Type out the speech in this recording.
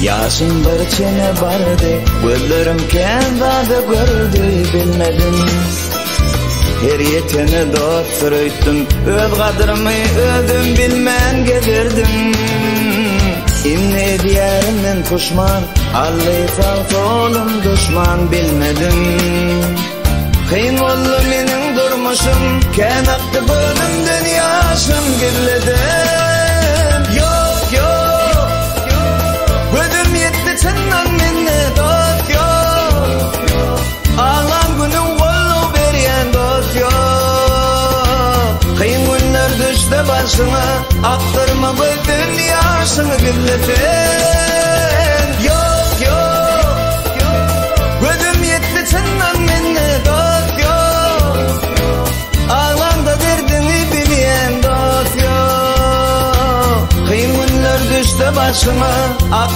Ýaşym bir çene bardy, gözlerim kän zady gördi, bilmedim. Her ýetene dostdur öýtdüm, öz gadrymy özüm bilmän gezerdim. Indi edýärin men puşman, Ally sag solum duşman bilmedim. Kyn boldy meniň durmuşym, kän akdy gözümden ýaşym gizledim. Ýok, ýok, gözüm ýetdi çyndan mende dost ýok. Aglan günüň goldaw berýän dost ýok. Kyn günler düşse başyňa, akdyrma gözden ýaşyňy gizlesen. Ýok, ýok, gözüm ýetdi çyndan mende dost ýok. Aglaňda derdiňi bilýän dost ýok. Kyn günler düşse başyňa, ak.